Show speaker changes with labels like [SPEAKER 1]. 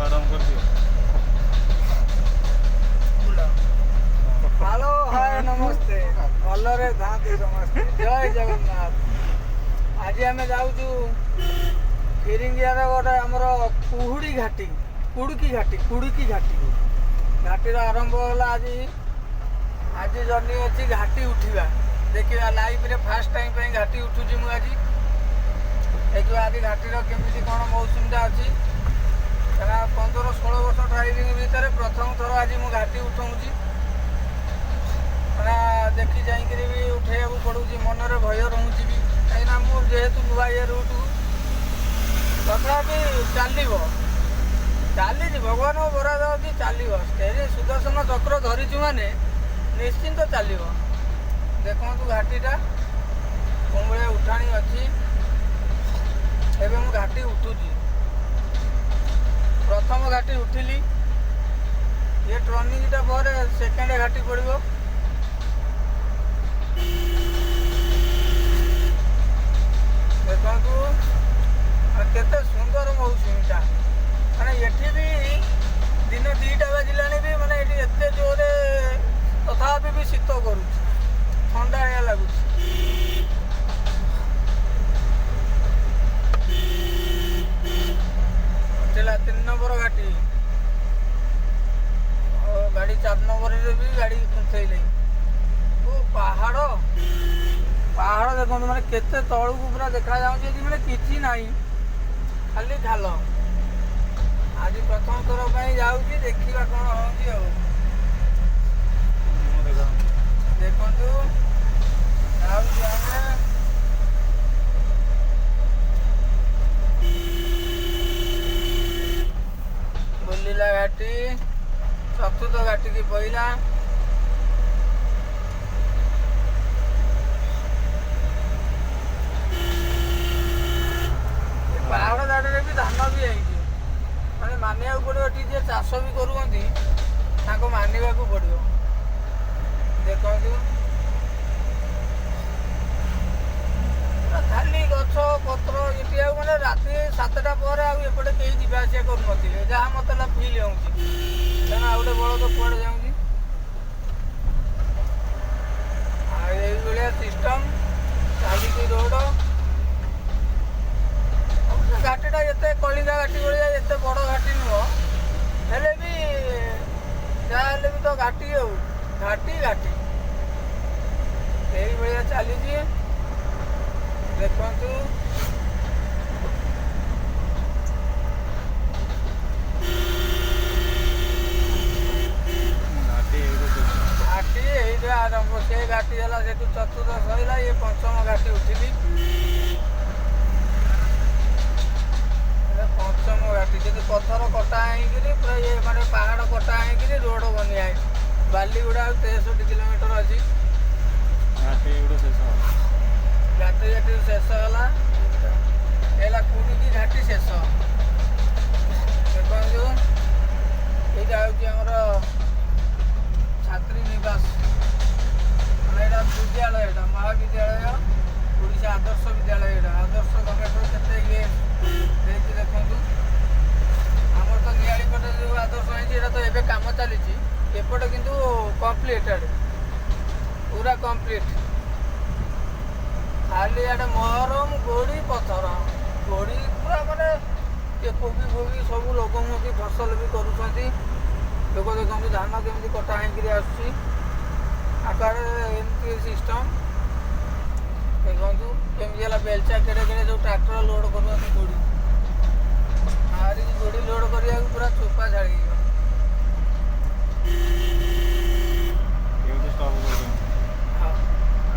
[SPEAKER 1] ଆରମ୍ଭ କରିଦିଅ।
[SPEAKER 2] ହ୍ୟାଲୋ, ହାଏ, ନମସ୍ତେ, ଭଲରେ ଥାଆନ୍ତୁ ସମସ୍ତେ। ଜୟ ଜଗନ୍ନାଥ। ଆଜି ଆମେ ଯାଉଛୁ ଫିରିଙ୍ଗିଆର ଗୋଟେ ଆମର କୁହୁଡ଼ି ଘାଟି, କୁଡ଼ୁକି ଘାଟି। କୁଡ଼ୁକି ଘାଟି, ଘାଟିର ଆରମ୍ଭ ହେଲା ଆଜି। ଆଜି ଜର୍ଣ୍ଣି ଅଛି ଘାଟି ଉଠିବା। ଦେଖିବା, ଲାଇଫରେ ଫାର୍ଷ୍ଟ ଟାଇମ୍ ପାଇଁ ଘାଟି ଉଠୁଛି ମୁଁ ଆଜି। ଦେଖିବା ଆଜି ଘାଟିର କେମିତି କ'ଣ ମୌସୁମୀଟା ଅଛି। କାରଣ 15-16 ବର୍ଷ ଡ୍ରାଇଭିଂ ଭିତରେ ପ୍ରଥମ ଥର ଆଜି ମୁଁ ଘାଟି ଉଠଉଛି। ମାନେ ଦେଖି ଚାହିଁକିରି ବି ଉଠେଇବାକୁ ପଡ଼ୁଛି, ମନରେ ଭୟ ରହୁଛି ବି, କାହିଁକିନା ମୁଁ ଯେହେତୁ ନୂଆ ଇଏ ରୁଟ୍କୁ। ତଥାପି ଚାଲିବ, ଚାଲିଛି, ଭଗବାନଙ୍କ ବରାଦ ଅଛି, ଚାଲିବ। ଷ୍ଟେରିଂ ସୁଦର୍ଶନ ଚକ୍ର ଧରିଛୁ ମାନେ ନିଶ୍ଚିନ୍ତ ଚାଲିବ। ଦେଖନ୍ତୁ ଘାଟିଟା କେଉଁ ଭଳିଆ ଉଠାଣି ଅଛି। ଏବେ ମୁଁ ଘାଟି ଉଠୁଛି, ପ୍ରଥମ ଘାଟି ଉଠିଲି। ଇଏ ଟର୍ଣ୍ଣିଂଟା ପରେ ସେକେଣ୍ଡ ଘାଟି ପଡ଼ିବ। ଦେଖନ୍ତୁ ମାନେ କେତେ ସୁନ୍ଦର ମୌସୁମୀଟା। ମାନେ ଏଠି ବି ଦିନ 2ଟା ବାଜିଲାଣି ବି, ମାନେ ଏଠି ଏତେ ଜୋରେ ତଥାପି ବି ଶୀତ କରୁଛି, ଥଣ୍ଡାଳିଆ ଲାଗୁଛି। ଉଠିଲା 3 ନମ୍ବର ଘାଟି। ଗାଡ଼ି 4 ନମ୍ବରରେ ବି ଗାଡ଼ି କୁନ୍ଥେଇଲେ। ଓ ପାହାଡ଼, ପାହାଡ଼ ଦେଖନ୍ତୁ, ମାନେ କେତେ ତଳକୁ ପୁରା ଦେଖାଯାଉଛି ଏଠି, ମାନେ କିଛି ନାହିଁ, ଖାଲି ଖାଲ। ଆଜି ପ୍ରଥମ ଥର ପାଇଁ ଯାଉଛି, ଦେଖିବା କ'ଣ ହେଉଛି। ଆଉ ଦେଖନ୍ତୁ ଯାଉଛୁ ଆମେ। ବୁଲିଲା ଘାଟି, ଚତୁର୍ଥ ଘାଟିକି ପଇଲା। ଏ ପାହାଡ଼ ଦାଢ଼ରେ ବି ଧାନ ବି ହେଇଛି। ମାନେ ମାନିବାକୁ ପଡ଼ିବ, ଏଠି ଯିଏ ଚାଷ ବି କରୁଛନ୍ତି ତାଙ୍କୁ ମାନିବାକୁ ପଡ଼ିବ। ଦେଖନ୍ତୁ ପୁରା ଖାଲି ଗଛ ପତ୍ର ଏଠି। ଆଉ ମାନେ ରାତି 7ଟା ପରେ ଆଉ ଏପଟେ କେହି ଯିବା ଆସିବା କରୁନଥିବେ, ଯାହା ମତେ ଫିଲ୍ ହେଉଛି। କାରଣ ଆଉ ଗୋଟେ ବଳଦ କୁଆଡ଼େ ଯାଉଛି। ଆଉ ଏଇଭଳିଆ ସିଷ୍ଟମ୍ ଚାଲିଛି ରୋଡ଼। ଅବଶ୍ୟ ଘାଟିଟା ଏତେ କଳିଙ୍ଗା ଘାଟି ଭଳିଆ ଏତେ ବଡ଼ ଘାଟି ନୁହଁ, ହେଲେ ବି ଯାହା ହେଲେ ବି ତ ଘାଟି, ଆଉ ଘାଟି ଘାଟି ଏଇଭଳିଆ ଚାଲିଛି। ଦେଖନ୍ତୁ
[SPEAKER 1] ଘାଟି ଏଇଠୁ ଶେଷ।
[SPEAKER 2] ଘାଟି ଏଇଠୁ ଆରମ୍ଭ। ସେ ଘାଟି ହେଲା, ସେଠୁ ଚତୁର୍ଥ ସରିଲା, ଇଏ ପଞ୍ଚମ ଘାଟି ଉଠିଲି। ଏଇଟା ପଞ୍ଚମ ଘାଟି। କିନ୍ତୁ ପଥର କଟା ହେଇକିରି ପୁରା ଇଏ, ମାନେ ପାହାଡ଼ କଟା ହେଇକିରି ରୋଡ଼ ବନିଆ ହେଇଛି। ବାଲିଗୁଡ଼ା ଆଉ 63 କିଲୋମିଟର ଅଛି।
[SPEAKER 1] ଘାଟି ଏଇଠୁ ଶେଷ।
[SPEAKER 2] ଘାଟି ଘାଟି ଶେଷ ହେଲା। ହେଲା କୁଡ଼ୁକି ଘାଟି ଶେଷ। ଦେଖନ୍ତୁ ଏଇଟା ହେଉଛି ଆମର ଛାତ୍ରୀ ନିବାସ, ମାନେ ଏଇଟା ବିଦ୍ୟାଳୟ, ଏଇଟା ମହାବିଦ୍ୟାଳୟ, ଓଡ଼ିଶା ଆଦର୍ଶ ବିଦ୍ୟାଳୟ। ଏଇଟା ଆଦର୍ଶ ଗଭର୍ଣ୍ଣମେଣ୍ଟର କେତେ ଇଏ ଦେଇଛି ଦେଖନ୍ତୁ। ଆମର ତ ନିଆଳି ପଟେ ଯେଉଁ ଆଦର୍ଶ ହେଇଛି, ଏଇଟା ତ ଏବେ କାମ ଚାଲିଛି। ଏପଟେ କିନ୍ତୁ କମ୍ପ୍ଲିଟେଡ଼, ପୁରା କମ୍ପ୍ଲିଟ୍। ଖାଲି ଇଆଡ଼େ ମହରମ, ଗୋଡ଼ି, ପଥର, ଗୋଡ଼ି ପୁରା। ମାନେ କିଏ କୋବି ଫୋବି ସବୁ ଲଗଉଛନ୍ତି, ଫସଲ ବି କରୁଛନ୍ତି ଲୋକ। ଦେଖନ୍ତୁ ଧାନ କେମିତି କଟା ହେଇକିରି ଆସୁଛି ଆକାରରେ, ଏମିତି ସିଷ୍ଟମ୍। ଦେଖନ୍ତୁ କେମିତି ହେଲା ବେଲଚା, କେଡ଼େ କେଡ଼େ ଯେଉଁ ଟ୍ରାକ୍ଟର ଲୋଡ଼ କରୁଛନ୍ତି ଗୋଡ଼ି, ଆରିକି ଗୋଡ଼ି ଲୋଡ଼ କରିବାକୁ ପୁରା ଚୋପା ଛାଡ଼ି